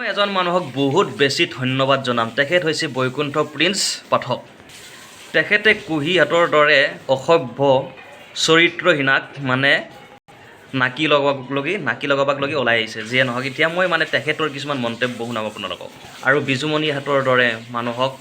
মই এজন মানুহক বহুত বেছি ধন্যবাদ জনাম। তেখেত হৈছে বৈকুণ্ঠ প্ৰিন্স পাঠক। তেখেতে কুঁহিহঁতৰ দৰে অসভ্য চৰিত্ৰহীনাক মানে নাকি লগাবাক লগি ওলাই আহিছে। যিয়ে নহওক, এতিয়া মই মানে তেখেতৰ কিছুমান মন্তব্য শুনাম আপোনালোকক। আৰু বিজুমণিহঁতৰ দৰে মানুহক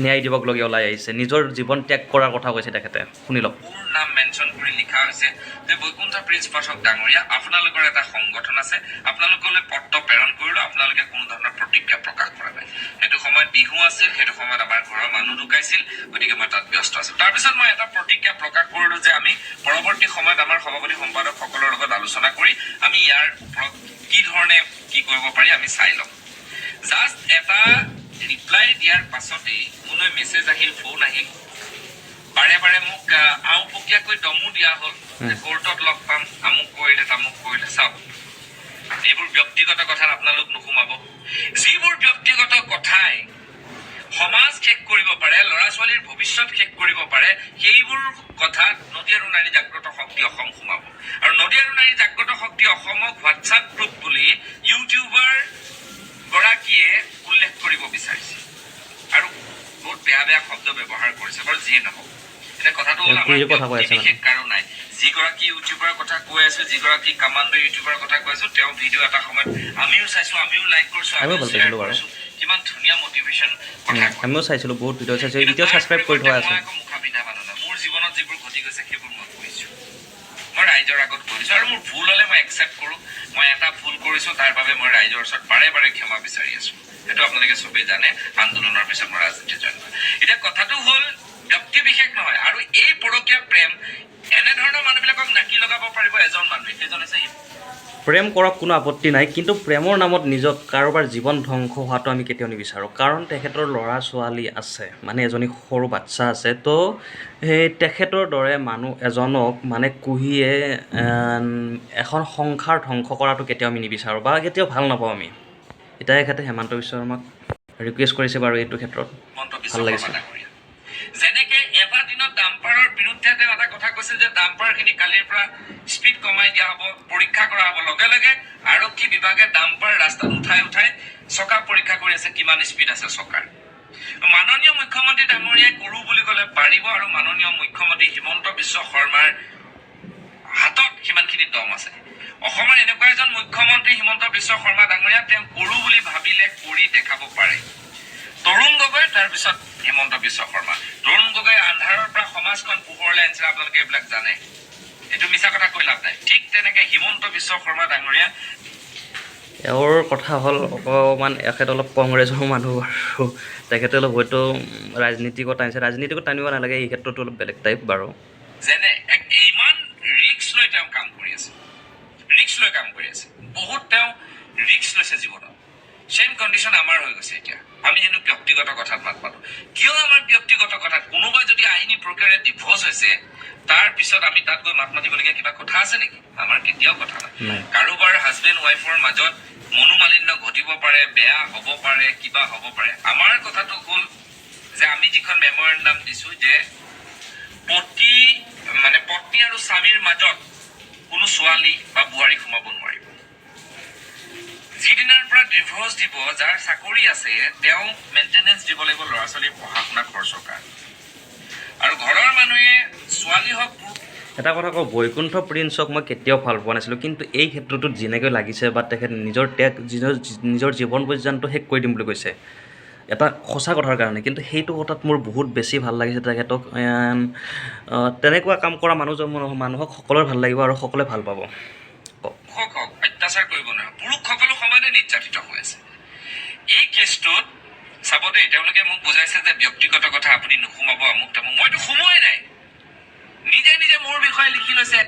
ন্যায় দিবক লগি ওলাই আহিছে। নিজৰ জীৱন ত্যাগ কৰাৰ কথা কৈছে তেখেতে, শুনি লওক। মোৰ নাম মেনশ্যন কৰি লিখা হৈছে যে বৈকুণ্ঠ প্ৰিন্স পাঠক ডাঙৰীয়া, আপোনালোকৰ এটা সংগঠন আছে, আপোনালোকলৈ পত্ৰ প্ৰেৰণ কৰিলো, আপোনালোকে কোনো ধৰণৰ প্ৰতিক্ৰিয়া প্ৰকাশ কৰা নাই। সেইটো সময়ত বিহু আছিল, সেইটো সময়ত আমাৰ ঘৰৰ মানুহ ঢুকাইছিল, গতিকে মই তাত ব্যস্ত আছিলো। তাৰপিছত মই এটা প্ৰতিক্ৰিয়া প্ৰকাশ কৰিলো যে আমি পৰৱৰ্তী সময়ত আমাৰ সভাপতি সম্পাদকসকলৰ লগত আলোচনা কৰি আমি ইয়াৰ ওপৰত কি ধৰণে কি কৰিব পাৰি আমি চাই ল'ম। জাষ্ট এটা ৰিপ্লাই দিয়াৰ পাছতেই মোলৈ মেছেজ আহিল, ফোন আহিল, বাৰে বাৰে মোক আওপকীয়াকৈ দমো দিয়া হ'ল যে কোৰ্টত লগ পাম, আমুক কৰিলে, তামুক কৰিলে। চাওক, এইবোৰ ব্যক্তিগত কথাত আপোনালোক নোসোমাব। যিবোৰ ব্যক্তিগত কথাই সমাজ শেষ কৰিব পাৰে, ল'ৰা ছোৱালীৰ ভৱিষ্যত শেষ কৰিব পাৰে, সেইবোৰ কথাত নদী আৰু নাৰী জাগ্ৰত শক্তি অসম সোমাব। আৰু নদী আৰু নাৰী জাগ্ৰত শক্তি অসমক হোৱাটছআপ গ্ৰুপ বুলি ইউটিউবাৰ গৰাকীয়ে উল্লেখ কৰিব বিচাৰিছে আৰু বহুত বেয়া বেয়া শব্দ ব্যৱহাৰ কৰিছে। বাৰু, যিয়ে নহওক, এতিয়া কথাটো হ'ল আমাৰ কুঁহিৰ কথা কৈ আছে। ব্যক্তি বিশেষ কাৰো নাই। যিগৰাকী ইউটিউবাৰৰ কথা কৈ আছো, যিগৰাকী কামাণ্ডো ইউটিউবাৰৰ কথা কৈ আছো, তেওঁ ভিডিঅ' এটা সময়ত আমিও চাইছো, আমিও লাইক কৰিছো, আমিও আমিও ভাল শ্বেয়াৰ পাইছিলোঁ বাৰু। কৰিছো, কিমান ধুনীয়া মটিভেশ্যন কথা কয়। আমিও চাইছিলোঁ, বহুত ভিডিঅ' চাইছোঁ। কিন্তু এতিয়াও তাৰ ছাবস্ক্ৰাইব কৰি থোৱা পৰিৱৰ্তে আছে। মই আকৌ মুখা পিন্ধা মানুহ নহয়। মোৰ জীৱনত যিবোৰ ঘটি গৈছে, সেইবোৰ মই কৈছো, মই ৰাইজৰ আগত কৈছো আৰু মোৰ ভুল হ'লে মই একচেপ্ট কৰোঁ। মই এটা ভুল কৰিছো, তাৰ বাবে মই ৰাইজৰ ওচৰত বাৰে বাৰে ক্ষমা বিচাৰি আছো। সেইটো আপোনালোকে চবেই জানে। আন্দোলনৰ পিছত মই ৰাজনীতি জইন কৰা। এতিয়া কথাটো হ'ল ব্যক্তি বিশেষ নহয় আৰু এই পৰকীয়া প্ৰেম এনেধৰণৰ মানুহবিলাকক নাকি লগাব পাৰিব এজন মানুহে, সেইজন হৈছে প্ৰেম কৰক, কোনো আপত্তি নাই, কিন্তু প্ৰেমৰ নামত নিজক কাৰোবাৰ জীৱন ধ্বংস হোৱাটো আমি কেতিয়াও নিবিচাৰোঁ। কাৰণ তেখেতৰ ল'ৰা ছোৱালী আছে, মানে এজনী সৰু বাচ্ছা আছে। তো সেই তেখেতৰ দৰে মানুহ এজনক মানে কুঁহিয়ে এখন সংসাৰ ধ্বংস কৰাটো কেতিয়াও আমি নিবিচাৰোঁ বা কেতিয়াও ভাল নাপাওঁ আমি। এতিয়া এখেতে হেমন্ত বিশ্ব শৰ্মাক ৰিকুৱেষ্ট কৰিছে বাৰু এইটো ক্ষেত্ৰত। হিমন্ত বিশ্ব ভাল লাগিছে। শৰ্মা ডাঙৰীয়া। যেনেকে এটা দিনত ডাম্পাৰৰ বিৰুদ্ধে তেওঁ এটা কথা কৈছিল যে ডাম্পাৰখিনি কালিৰ পৰা স্পীড কমাই দিয়া হ'ব, পৰীক্ষা কৰা হ'ব, লগে লগে আৰক্ষী বিভাগে ডাম্পাৰ ৰাস্তাত উঠাই উঠাই চকা পৰীক্ষা কৰি আছে, কিমান স্পীড আছে চকাৰ। মাননীয় মুখ্যমন্ত্ৰী ডাঙৰীয়াই কৰোঁ বুলি ক'লে পাৰিব আৰু মাননীয় মুখ্যমন্ত্ৰী হিমন্ত বিশ্ব শৰ্মাৰ হাতত সিমানখিনি দম আছে। অসমৰ এনেকুৱা এজন মুখ্যমন্ত্ৰী হিমন্ত বিশ্ব শৰ্মা ডাঙৰীয়া, তেওঁ কৰোঁ বুলি ভাবিলে কৰি দেখাব পাৰে। তৰুণ গগৈ, তাৰপিছত হিমন্ত বিশ্ব শৰ্মা। তৰুণ গগৈ আন্ধাৰৰ পৰা সমাজখন পোহৰলৈ আনিছে, আপোনালোকে এইবিলাক জানে, এইটো মিছা কথা কৈ লাভ নাই। ঠিক তেনেকে হিমন্ত বিশ্ব শৰ্মা ডাঙৰীয়া এওঁৰ কথা হ'ল অকণমান এখেত অলপ কংগ্ৰেছৰ মানুহ আৰু তেখেতে অলপ হয়তো ৰাজনীতিকত টানিছে। ৰাজনীতিকত টানিব নালাগে, এই ক্ষেত্ৰতো অলপ বেলেগ টাইপ বাৰু। যেনে এক ইমান ৰিস্ক লৈ তেওঁ কাম কৰি আছে, ৰিস্ক লৈ কাম কৰি আছে, বহুত তেওঁ ৰিস্ক লৈছে জীৱনত। ছেম কণ্ডিশ্যন আমাৰ হৈ গৈছে এতিয়া। আমি হেনো ব্যক্তিগত কথাত মাত মাতো কিয়? আমাৰ ব্যক্তিগত কথাত কোনোবা যদি আইনী প্ৰক্ৰিয়াৰে ডিভ'ৰ্চ হৈছে, তাৰ পিছত আমি তাত গৈ মাত মাতিবলগীয়া কিবা কথা আছে নেকি? আমাৰ কেতিয়াও কথা নাই। নাই। কাৰোবাৰ হাজবেণ্ড ৱাইফৰ মাজত মনোমালিন্য ঘটিব পাৰে, বেয়া হ'ব পাৰে, কিবা হ'ব পাৰে। আমাৰ কথাটো হ'ল যে আমি যিখন মেমৰেণ্ডাম দিছো যে পতি মানে পত্নী আৰু স্বামীৰ মাজত কোনো ছোৱালী বা বোৱাৰী সোমাব নোৱাৰিব। যিদিনাৰ পৰা ডিভ'ৰ্চ দিব, যাৰ চাকৰি আছে তেওঁ মেইনটেনেঞ্চ দিব লাগিব ল'ৰা ছোৱালীৰ পঢ়া শুনা খৰচৰ কাৰণে আৰু ঘৰৰ মানুহে ছোৱালী হওক পুৰুষ এটা কথা কওঁ, বৈকুণ্ঠ প্ৰিন্সক মই কেতিয়াও ভাল পোৱা নাছিলোঁ, কিন্তু এই ক্ষেত্ৰটোত যেনেকৈ লাগিছে বা তেখেত নিজৰ ত্যাগ, নিজৰ নিজৰ জীৱন পৰ্যন্ত শেষ কৰি দিম বুলি কৈছে এটা সঁচা কথাৰ কাৰণে, কিন্তু সেইটো কথাত মোৰ বহুত বেছি ভাল লাগিছে তেখেতক। তেনেকুৱা কাম কৰা মানুহজন, মানুহক সকলোৰে ভাল লাগিব আৰু সকলোৱে ভাল পাব। কওক। হওক অত্যাচাৰ কৰিব নোৱাৰে। পুৰুষসকলো সমানে নিৰ্যাতিত হৈ আছে এই কেছটোত। চাব দেই, তেওঁলোকে মোক বুজাইছে যে ব্যক্তিগত কথা আপুনি নোসোমাব, আমুক তামুক। মইতো সোমোৱাই নাই, নিজে নিজে মোৰ বিষয়ে লিখি লৈছে।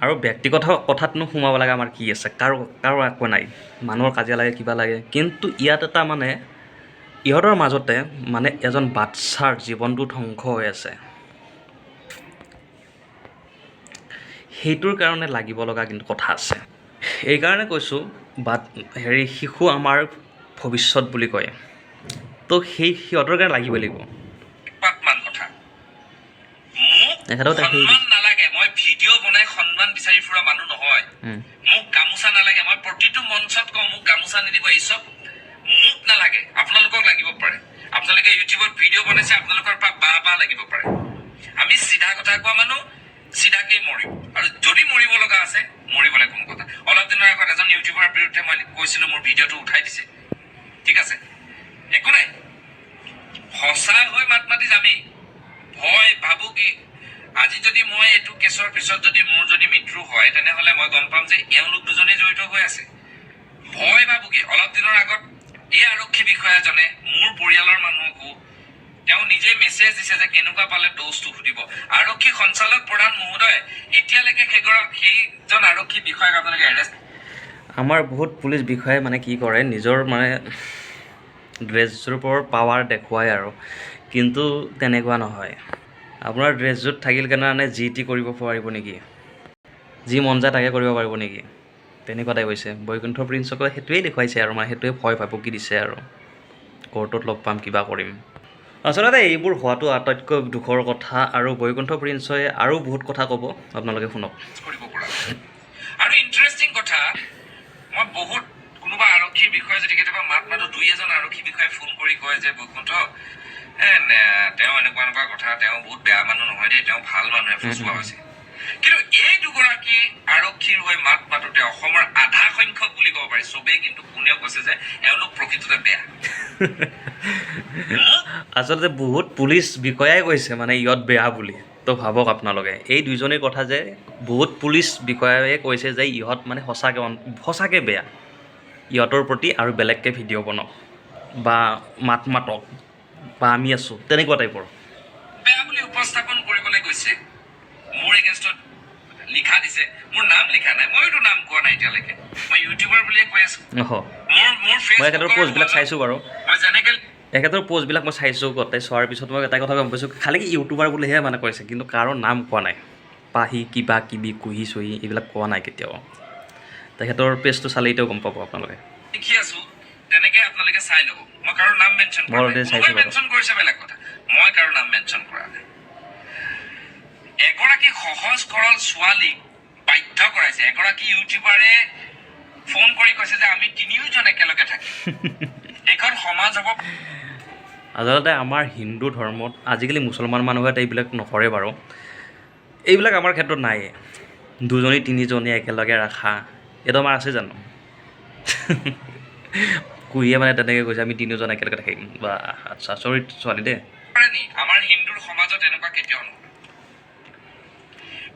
আৰু ব্যক্তিগত কথাতনো সোমাব লাগে আমাৰ কি আছে? কাৰো কাৰো একো নাই। মানুহৰ কাজিয়া লাগে, কিবা লাগে, কিন্তু ইয়াত এটা মানে ইহঁতৰ মাজতে মানে এজন বাচ্ছাৰ জীৱনটো ধ্বংস হৈ আছে, সেইটোৰ কাৰণে লাগিব লগা কিন্তু কথা আছে। এইকাৰণে কৈছোঁ, বাট হেৰি শিশু আমাৰ ভৱিষ্যত বুলি কয়, তো সেই সিহঁতৰ কাৰণে লাগিবই লাগিব। পাতমান কথা মোক তেখেতেও তাকে সন্মান নালাগে। মই ভিডিঅ' বনাই সন্মান বিচাৰি ফুৰা মানুহ নহয়। মোক গামোচা নালাগে। মই প্ৰতিটো মঞ্চত কওঁ, মোক গামোচা নিদিব, এই চব মোক ভিডিঅ' বনাইছে, আপোনালোকৰ পৰা বাহ বাহ লাগিব পাৰে। আমি চিধা কথা কোৱা মানুহ, চিধাকেই মৰিম। আৰু যদি মৰিব লগা আছে, মৰিবলৈ কোনো কথা। অলপ দিনৰ আগত এজন ইউটিউবাৰৰ বিৰুদ্ধে মই কৈছিলো, মোৰ ভিডিঅ'টো উঠাই দিছে। ঠিক আছে, একো নাই। সঁচা হৈ মাত মাতি যামেই। ভয় ভাবুকি, আজি যদি মই এইটো কেছৰ পিছত যদি মোৰ যদি মৃত্যু হয়, তেনেহ'লে মই গম পাম যে এওঁলোক দুজনেই জড়িত হৈ আছে। ভয় ভাবুকি, অলপ দিনৰ আগত এই আৰক্ষী বিষয়াজনে মোৰ পৰিয়ালৰ মানুহকো তেওঁ নিজে মেছেজ দিছে যে কেনেকুৱা পালে ড'জটো সুধিব। আৰক্ষী সঞ্চালক প্ৰধান মহোদয়, এতিয়ালৈকে সেইজন আৰক্ষী বিষয়াক আপোনালোকে এৰেষ্ট আমাৰ বহুত পুলিচ বিষয়াই মানে কি কৰে, নিজৰ মানে ড্ৰেছযোৰৰ পাৱাৰ দেখুৱায় আৰু, কিন্তু তেনেকুৱা নহয়। আপোনাৰ ড্ৰেছযোৰ থাকিল কাৰণে যি টি কৰিব পাৰিব নেকি? যি মন যায় তাকে কৰিব পাৰিব নেকি? তেনেকুৱা টাইপ হৈছে। বৈকুণ্ঠ প্ৰিন্সকো সেইটোৱেই দেখুৱাইছে আৰু, মানে সেইটোৱে ভয় ভাবুকি দিছে আৰু, কোৰ্টত লগ পাম, কিবা কৰিম। আচলতে এইবোৰ হোৱাটো আটাইতকৈ দুখৰ কথা। আৰু বৈকুণ্ঠ প্ৰিন্সই আৰু বহুত কথা ক'ব, আপোনালোকে শুনক। কৰিব পৰা নাই। আৰু ইণ্টাৰেষ্টিং কথা, মই বহুত কোনোবা আৰক্ষীৰ বিষয়ে যদি কেতিয়াবা মাত মাতো, দুই এজন আৰক্ষী বিষয়াই ফোন কৰি কয় যে বৈকুণ্ঠ, তেওঁ এনেকুৱা এনেকুৱা কথা, তেওঁ বহুত বেয়া মানুহ নহয় দেই, তেওঁ ভাল মানুহে, ফচুৱা হৈছে। কিন্তু এই দুগৰাকী আৰক্ষীৰ হৈ মাত মাতোতে অসমৰ আধা সংখ্যক বুলি ক'ব পাৰি, চবেই কিন্তু কোনেও কৈছে যে এওঁলোক প্ৰকৃততে বেয়া। মোক আচলতে বহুত পুলিচ বিষয়াই কৈছে মানে ইহঁত বেয়া বুলি। তো ভাবক আপোনালোকে এই দুইজনীৰ কথা যে বহুত পুলিচ বিষয়াই কৈছে যে ইহঁত মানে সঁচাকৈ বেয়া, ইহঁতৰ প্ৰতি আৰু বেলেগকৈ ভিডিঅ' বনাওক বা মাত মাতক বা আমি আছোঁ, তেনেকুৱা টাইপৰ। বেয়া বুলি উপস্থাপন কৰিবলৈ গৈছে, মোৰ এগেইনষ্টত লিখা দিছে। মোৰ নাম লিখা নাই, ময়োতো নাম কোৱা নাই এতিয়ালৈকে, মই ইউটিউবাৰ বুলিয়ে কৈ আছো। অহ মোৰ মোৰ মই এখেতৰ ফেচবুকৰ পষ্টবিলাক চাইছোঁ বাৰু। মই যেনেকে এখেতৰ পষ্টবিলাক মই চাইছোঁ গোটেই। চোৱাৰ পিছত মই এটা কথা গম পাইছোঁ, খালী ইউটিউবাৰ বুলিহে মানে কৈছে, কিন্তু কাৰো নাম কোৱা নাই। পাহি কিবা কিবি কুহি চুহি এইবিলাক কোৱা নাই কেতিয়াও। তেখেতৰ পেজটো চালে এতিয়াও গম পাব আপোনালোকে। লিখি আছো, তেনেকে আপোনালোকে চাই ল'ব। মই কাৰো নাম মেনশ্যন মই কৰা নাই। already চাইছোঁ কোনোবাই বাৰু। মেনশ্যন কৰিছে বেলেগ কথা, মই কাৰো নাম মেনশ্যন কৰা নাই। এগৰাকী সহজ সৰল ছোৱালীক বাধ্য কৰাইছে। এগৰাকী ইউটিউবাৰে ফোন কৰি কৈছে যে আমি তিনিওজন একেলগে থাকিম। এইখন সমাজ হ'ব আচলতে আমাৰ হিন্দু ধৰ্মত, আজিকালি মুছলমান মানুহে এইবিলাক নকৰে বাৰু, এইবিলাক আমাৰ ক্ষেত্ৰত নায়েই। দুজনী তিনিজনী একেলগে ৰাখা, এইটো আমাৰ আছে জানো? কুহিয়ে মানে তেনেকৈ কৈছে, আমি তিনিওজন একেলগে থাকিম বা। আচ্ছা, আচৰিত ছোৱালী দেই। পাৰে নি? আমাৰ হিন্দুৰ সমাজত এনেকুৱা কেতিয়াও নহয়।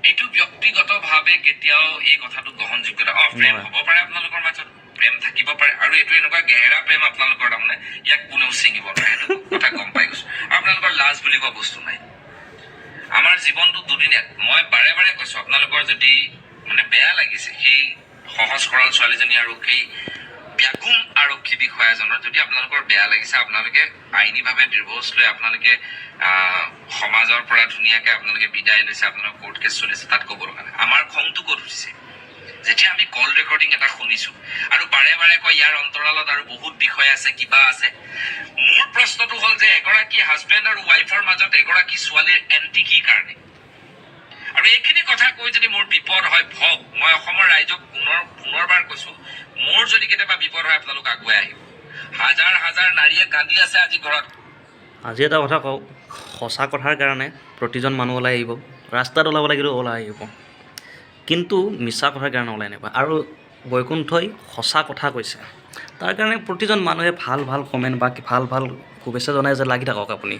এইটো ব্যক্তিগতভাৱে কেতিয়াও এই কথাটো গ্ৰহণযোগ্য নহয়। প্ৰেম নহয়। হ'ব পাৰে, আপোনালোকৰ মাজত প্ৰেম থাকিব পাৰে। আৰু এইটো এনেকুৱা গেহেৰা প্ৰেম আপোনালোকৰ, তাৰমানে ইয়াক কোনেও ছিঙিব নোৱাৰে, সেইটো কথা গম পাই গৈছো। আপোনালোকৰ লাজ বুলি কোৱা বস্তু নাই। আমাৰ জীৱনটো দুদিনীয়া। মই বাৰে বাৰে কৈছো, আপোনালোকৰ যদি মানে বেয়া লাগিছে সেই সহজ সৰল ছোৱালীজনী আৰু সেই ব্যাকুম আৰক্ষী বিষয়াজনৰ যদি আপোনালোকৰ বেয়া লাগিছে, আপোনালোকে আইনীভাৱে ডিভ'ৰ্চ লৈ আপোনালোকে সমাজৰ পৰা ধুনীয়াকে আপোনালোকে বিদায় লৈছে, আপোনালোকৰ কোৰ্ট কেছ চলিছে, তাত ক'ব লগা নাই। আমাৰ খংটো ক'ত উঠিছে? যেতিয়া আমি কল ৰেকৰ্ডিং এটা শুনিছো আৰু বাৰে বাৰে কয় ইয়াৰ অন্তৰালত আৰু বহুত বিষয় আছে, কিবা আছে। মোৰ প্ৰশ্নটো হ'ল যে এগৰাকী হাজবেণ্ড আৰু ৱাইফৰ মাজত এগৰাকী ছোৱালীৰ এণ্ট্ৰি কি কাৰণে? আৰু এইখিনি কথা কৈ যদি মোৰ বিপদ হয় ভগ, মই অসমৰ ৰাইজক পুনৰ পুনৰবাৰ কৈছো, মোৰ যদি কেতিয়াবা বিপদ হয়, আপোনালোক আগুৱাই আহিব। হাজাৰ হাজাৰ নাৰীয়ে কান্দি আছে আজি ঘৰত। আজি এটা কথা কওঁ, সঁচা কথাৰ কাৰণে প্ৰতিজন মানুহ ওলাই আহিব, ৰাস্তাত ওলাব লাগিলেও ওলাই আহিব, কিন্তু মিছা কথাৰ কাৰণে ওলাই নাহিব। আৰু বৈকুণ্ঠই সঁচা কথা কৈছে, তাৰ কাৰণে প্ৰতিজন মানুহে ভাল ভাল কমেণ্ট বা ভাল ভাল শুভেচ্ছা জনাই যে লাগি থাকক আপুনি,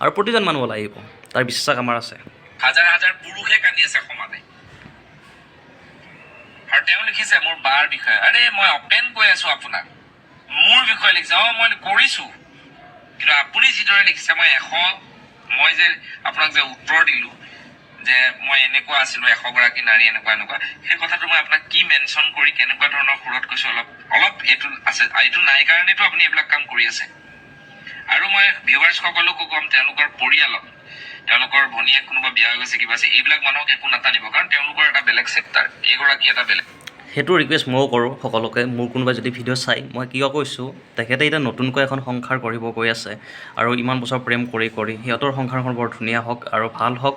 আৰু প্ৰতিজন মানুহ ওলাই আহিব, তাৰ বিশ্বাস আমাৰ আছে। হাজাৰ হাজাৰ পুৰুষে কান্দি আছে সমানে। আৰু তেওঁ লিখিছে মোৰ বাৰ বিষয়ে। আৰে, মই অপেন কৈ আছো আপোনাক, মোৰ বিষয়ে লিখিছে। মই কৰিছো, কিন্তু আপুনি যিদৰে লিখিছে, মই যে আপোনাক যে উত্তৰ দিলো যে মই এনেকুৱা আছিলো, 100 গৰাকী নাৰী এনেকুৱা এনেকুৱা, সেই কথাটো মই আপোনাক কি মেনশ্যন কৰি কেনেকুৱা ধৰণৰ সুৰত কৈছো, অলপ অলপ এইটো আছে, এইটো নাই কাৰণেতো আপুনি এইবিলাক কাম কৰি আছে। আৰু মই ভিউৱাৰ্ছ সকলকো ক'ম, তেওঁলোকৰ পৰিয়ালক, তেওঁলোকৰ ভনীয়েক কোনোবা বিয়া হৈ গৈছে, কিবা আছে, এইবিলাক মানুহক একো নাটানিব, কাৰণ তেওঁলোকৰ এটা বেলেগ চেপ্টাৰ, এইগৰাকী এটা বেলেগ। সেইটো ৰিকুৱেষ্ট ময়ো কৰোঁ সকলোকে। মোৰ কোনোবাই যদি ভিডিঅ' চাই, মই কিয় কৈছোঁ, তেখেতে এতিয়া নতুনকৈ এখন সংসাৰ কৰিব গৈ আছে আৰু ইমান বছৰ প্ৰেম কৰি কৰি সিহঁতৰ সংসাৰখন বৰ ধুনীয়া হওক আৰু ভাল হওক।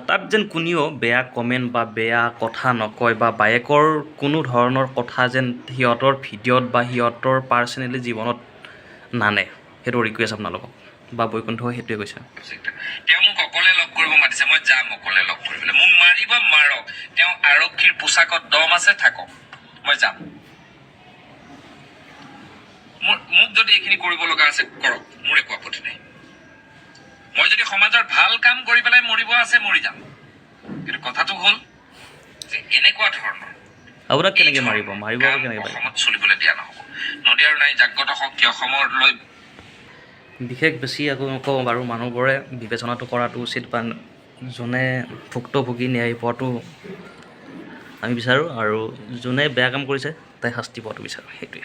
তাত যেন কোনেও বেয়া কমেণ্ট বা বেয়া কথা নকয় বা বায়েকৰ কোনো ধৰণৰ কথা যেন সিহঁতৰ ভিডিঅ'ত বা সিহঁতৰ পাৰ্চনেলি জীৱনত নানে, সেইটো ৰিকুৱেষ্ট আপোনালোকক। বা বৈকুণ্ঠ সেইটোৱে কৈছে। তেওঁ মোক অকলে লগ কৰিব মাতিছে, মই যাম অকলে লগ কৰিবলৈ। মোক মাৰিব মাৰক, তেওঁ আৰক্ষীৰ পোছাকত দম আছে থাকক, মই যাম। মোক যদি এইখিনি কৰিব লগা আছে কৰক, মোৰ একো আপত্তি নাই। মই যদি সমাজৰ ভাল কাম কৰি পেলাই মৰিব আছে মৰি যাম। কিন্তু কথাটো হ'ল যে এনেকুৱা ধৰণৰ আপোনাক কেনেকৈ এই মাৰিব? ধৰণৰ মাৰিব কাম কেনেকৈ পাৰিব? অসমত চলিবলৈ দিয়া নহ'ব। নদী আৰু নাৰী জাগ্ৰত শক্তি অসমলৈ বিশেষ বেছি আকৌ নকওঁ বাৰু, মানুহবোৰে বিবেচনাটো কৰাটো উচিত বা যোনে ভুক্তভোগী ন্যায় পোৱাটো আমি বিচাৰোঁ আৰু যোনে বেয়া কাম কৰিছে তাই শাস্তি পোৱাটো বিচাৰোঁ, সেইটোৱে।